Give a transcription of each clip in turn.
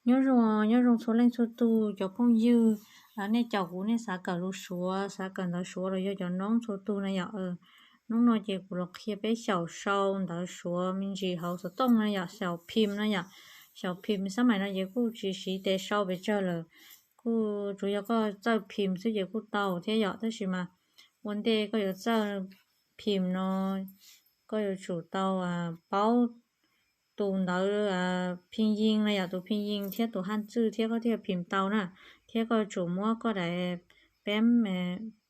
Nyob zoo, nyob zoo txhua leej txhua tus cov phooj ywg, nej caum kuv nej xav kawm lus Suav, xav kawm ntawv Suav los yog cov noob txhua tus na yom. Hnub no ces kuv los qhia peb xyaum sau ntawv Suav me ntsis hauv xov tooj na yom, xyaum phim na yom. Xyaum phim xab maim no ces kuj tsis siv tes sau pes tsawg lawm, kuj tsuas yog koj txawj phim xwb ces kuj tau thiab yom. Tab sis mas ua ntej koj yuav txawj phim no koj yuav tsum tau paub tus ntawv phim yij na yom, tus phim yij thiab tus haj txwj thiab koj thiaj phim tau na. Thiab koj yuav tsum muab koj daim peb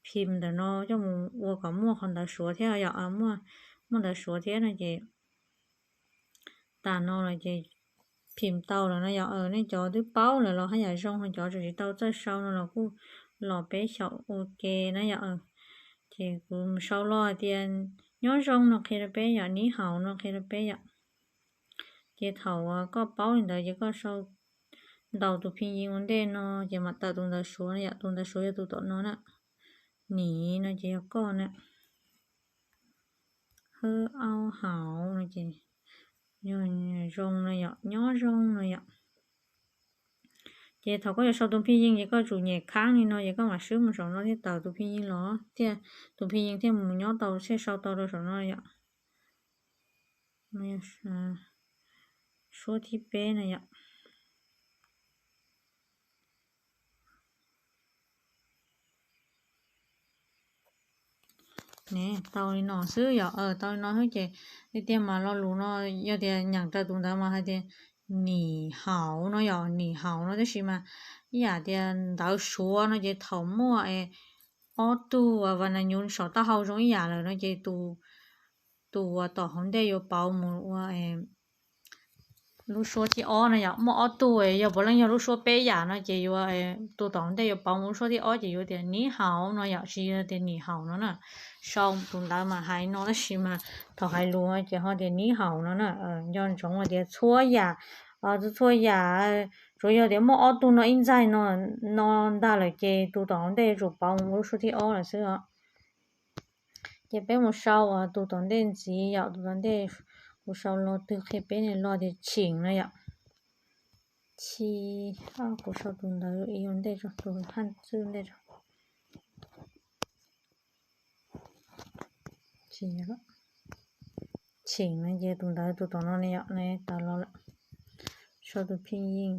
phim ntawm no coj mus ua kom muaj qhov ntawv Suav thiab yom, muaj ntawv Suav thiab no ces tas no los ces phim tau lawm no yom. Nej cov twb paub lawm los haj yam zoo, ho cov tseem tsis tau txawj sau no los kuj los peb xyaum ua ke na yom. Ces kuv mus sau los hais tias nyob zoo no qhia rau peb yom, nib haus no qhia rau peb yom. Ces thaum koj paub li ntawd ces koj sau ntaus tus phim yij ua ntej no ces mam tawm tus ntawv Suav no yom. Tus ntawv Suav yog tus tom no na, nib no ces yog koj na. Hwb aub haus no ces yog zoo no yom, nyob zoo no yom. Ces thaum koj yuav sau tus phim yij ces koj tsum nyem khaab li no ces koj mam swb mus saum no thiaj tawm tus phim yij los thiaj, tus phim yij thiaj mus nyob tau thiaj sau tau rau saum no yom. Suab thib peb na yom. Ne tau li no xwb yom, tau li no xwb ces tiag tiag mas lo lus no yog tias nyeem raws tus ntawv mas hais tias nib haus no yom, nib haus no, tab sis mas ib yam tias ntawv Suav no ces thaum muaj ob tug vas nas nyus saum taub hau zoo ib yam lawm no ces tus uas tom hauv ntej yuav pauv mus ua lub suab thib ob no yom. Muaj ob tug, yog puav leej yog lub suab peb yam no ces yuav, tus tom hauv ntej yuav pauv mus lub suab thib ob ces yuav tias nib haus no yom, tsis yog tias nib haus no na. Sau tus ntawv mas hais no tab sis mas thaum hais lus ces ho tias nib haus no na. Nco ntsoov hais tias txhua yam, txhua yam, tsuas yog tias muaj ob tug no ib ntxaig no ntag lawm ces tus tom hauv ntej yuav tsum pauv mus lub suab thib ob lawm xwb os. Ces peb mus sau tus tom ntej ntxiv yom, tus tom ntej kuv sau lo twg qhia peb ne, lo tias chim no yom. Chi, kuv sau tus ntawv ib ua ntej tso, tus haj txwj ntej tso. Chim no ces tus ntawv tus tom no ne yom, ne tawm los lawm. Sau tus phim yij,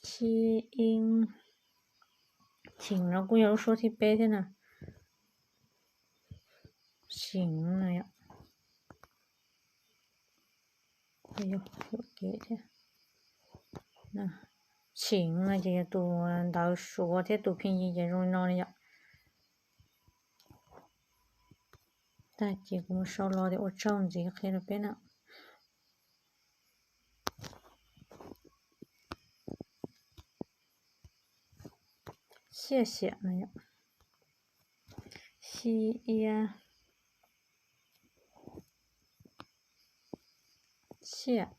chi, in, chim no kuj yog lub suab thib peb thiab na. Chim no yom. Yog yuam kev thiab. Chim no ces yog tus ntawv Suav thiab tus phim yij ces zoo li no ne yom. Tag ces kuv mus sau los tias ua tsaug ntxiv qhia rau peb na. Xiaj xiam no yom. Xi ia, xiaj.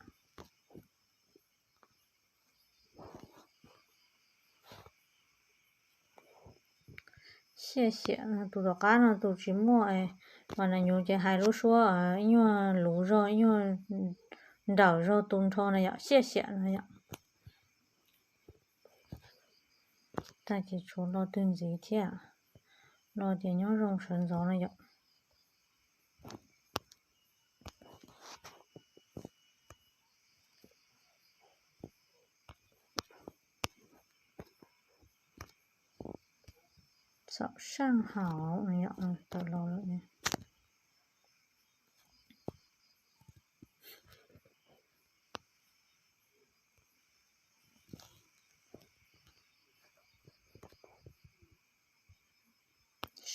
Xiaj xiam no, tus tom qab no tus tsis muaj vas nas nyus ces hais lub suab ib nyuag luv zog, ib nyuag nrawm zog tu nrho na yom, xiaj xiam no yom. Tag ces tshuav lo twg ntxiv thiab, lo tias nyob zoo sawv ntxov no yom. Txaum saaj haus, tawm los lawm ne.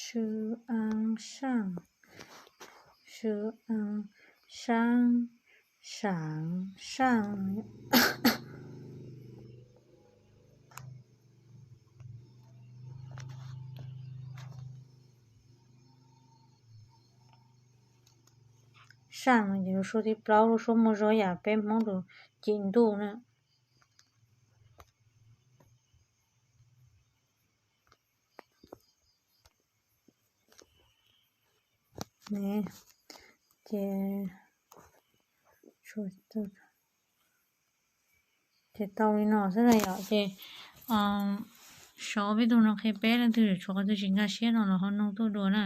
Sw, an, saaj, sw, an, saab, saam, saaj. Saaj no ces lub suab thib plaub, lub suab muaj zog yam peb Hmoob tus cim ntuj na. Ne, ces Ces tau li no xwb na yom. Ces sau peb tug no qhia peb leej twg tshuav qhov twg tsis nkag siab no los ho nug tuaj dua na.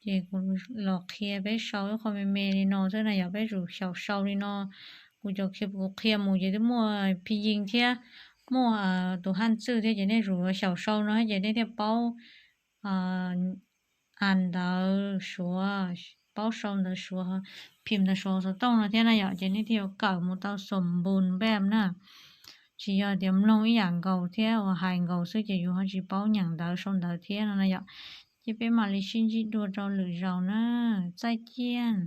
Ces kuv los qhia peb sau ib qho me me li no xwb na yom. Peb tsum xyaum sau li no. Kuv cov qhia, kuv qhia mus ces twb muaj phi ying thiab, muaj tus haj txwj thiab, ces nej tsum xyaum sau no ces nej thiaj paub a ntawv Suav, paub sau ntawv Suav, phim ntawv Suav xov tooj no thiab na yom. Ces nej thiaj yuav kawm mus tau xom npus npem na. Tsis yog tias mloog ib yam nkaus thiab uas hais nkaus xwb ces yus ho tsis paub nyeem ntawv sau ntawv thiab no na yom. Ces peb mam li sib ntsib dua rau lwm zaus na. Txaij ciaj.